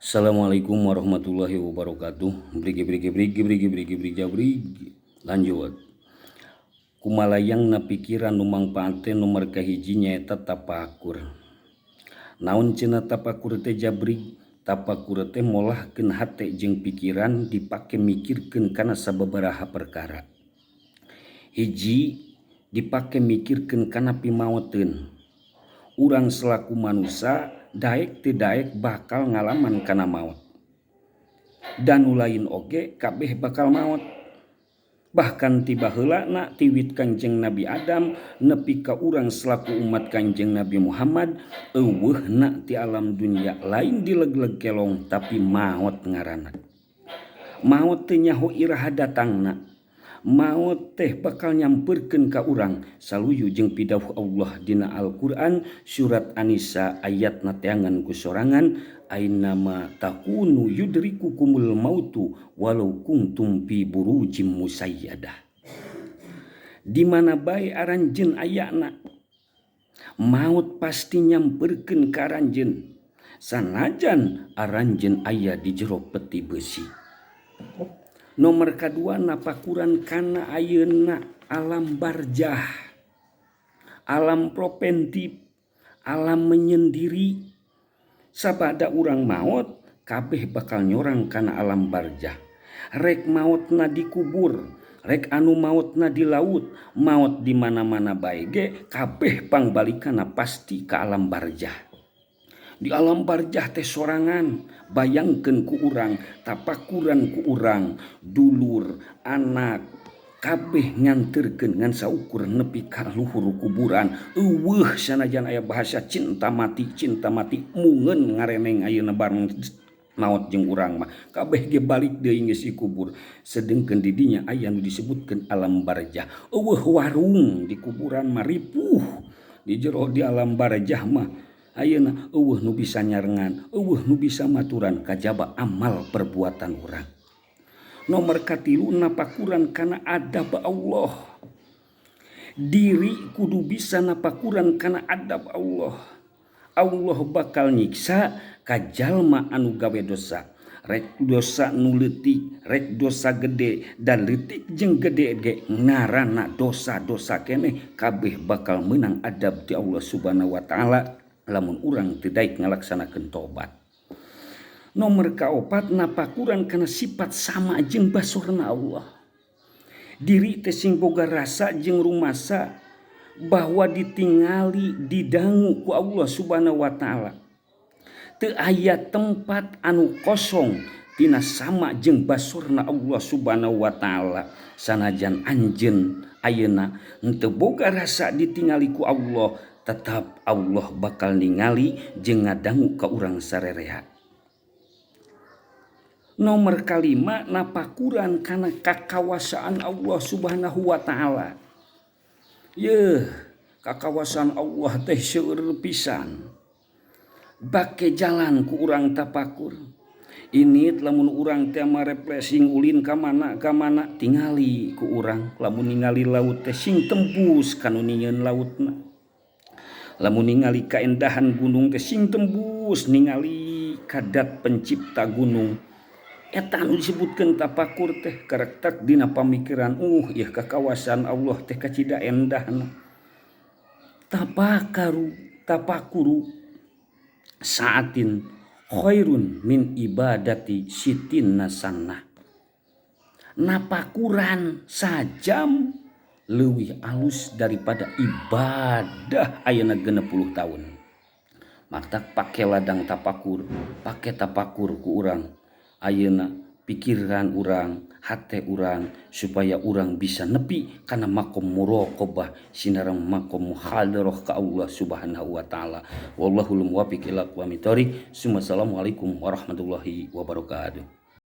Assalamualaikum warahmatullahi wabarakatuh. Brigi brigi brigi brigi brigi brigi brigi. Lanjut. Kumalayangna pikiran nu mangpaat teh nomor kahiji nyaeta tapakur. Naon cenah tapakur teh jabrig? Tapakur teh molahkeun hate jeung pikiran dipake mikirkeun kana sababaraha perkara. Hiji, dipake mikirkeun kana pimaoteun. Urang selaku manusia daek teu daek bakal ngalaman kana maot. Dan nu lain oge kabeh bakal maot. Bahkan ti baheulana tiwit Kangjeng Nabi Adam nepi ka urang selaku umat Kangjeng Nabi Muhammad euweuhna ti alam dunia lain dilegleg kelong tapi maot ngaranna. Maot teu nyaho iraha datangna. Maot teh bakal nyamperkeun ka urang saluyu jeung pidawuh Allah dina Al-Qur'an surat An-Nisa ayatna teangan ku sorangan ainama takunu yudrikukumul mautu walau kuntum fi burujim musayyadah. Di mana bae aranjeun ayana maut pasti nyamperkeun ka aranjeun sanajan aranjeun aya di jero peti besi. Nomor kadua napakuran kana ayeuna alam barjah, alam preventif, alam menyendiri. Sabada urang maot kabeh bakal nyorang kana alam barjah. Rek maotna dikubur, rek anu maotna di laut, maot di mana-mana bae ge kabeh pangbalikana pasti ka alam barjah. Di alam barjah teh sorangan, bayangkeun ku urang, tapakuran ku urang, dulur, anak, kabeh nganterkeun ngan saukur nepi ka luhur kuburan. Euweuh sanajan aya bahasa cinta mati mungeun ngareneng ayeuna bareng maot jeung urang mah. Kabeh ge balik deui geus dikubur. Sedengkeun di dinya aya nu disebutkeun alam barjah. Euweuh warung di kuburan mah ripuh. Di jero di alam barjah mah ayeuna euweuh nu bisa nyarengan, euweuh nu bisa maturan kajaba amal perbuatan urang. Nomor katilu napakuran kana adab Allah. Diri kudu bisa napakuran kana adab Allah. Allah bakal nyiksa ka jalma anu gawe dosa. Rek dosa nu leutik, rek dosa gede, dan leutik jeung gede ge ngaranna dosa-dosa keneh kabeh bakal meunang adab ti Allah Subhanahu wa taala lamun urang teu daek ngalaksanakeun tobat. Nomor kaopat napakuran kana sifat sama jeung basorna Allah. Diri teh sing boga rasa jeung rumasa bahwa ditingali didangu ku Allah Subhanahu wa taala. Teu aya tempat anu kosong tina sama jeung basorna Allah Subhanahu wa taala. Sanajan anjeun ayeuna henteu boga rasa ditingali ku Allah, tetap Allah bakal ningali jeung ngadangu ka urang sarerea. Nomor kalima napakuran kana kakawasaan Allah Subhanahu wa taala. Yeuh, kakawasaan Allah teh seueur pisan. Bake jalan ku urang tapakur. Ini lamun urang teh mah refreshing ulin ka mana ka mana tingali ku urang. Lamun ningali laut teh sing tembus kanu nyieun lautna. Lamun ningali kaendahan gunung teh sing tembus ningali kadat pencipta gunung. Eta anu disebutkeun tapakur teh karakter dina pamikiran, ieu kakawasan Allah teh kacida endahna. Tapakaru tapakuru saatin khairun min ibadati sitina sanah. Napakuran sajam leuwih alus daripada ibadah ayeuna 60 tahun. Matak pake ladang tapakur, pake tapakur ku urang. Ayeuna pikiran urang, hate urang supaya urang bisa nepi kana makom muraqabah sinareng makom muhadharah ka Allah Subhanahu wa taala. Wallahul muwaffiq ila aqwamit thoriq. Assalamualaikum warahmatullahi wabarakatuh.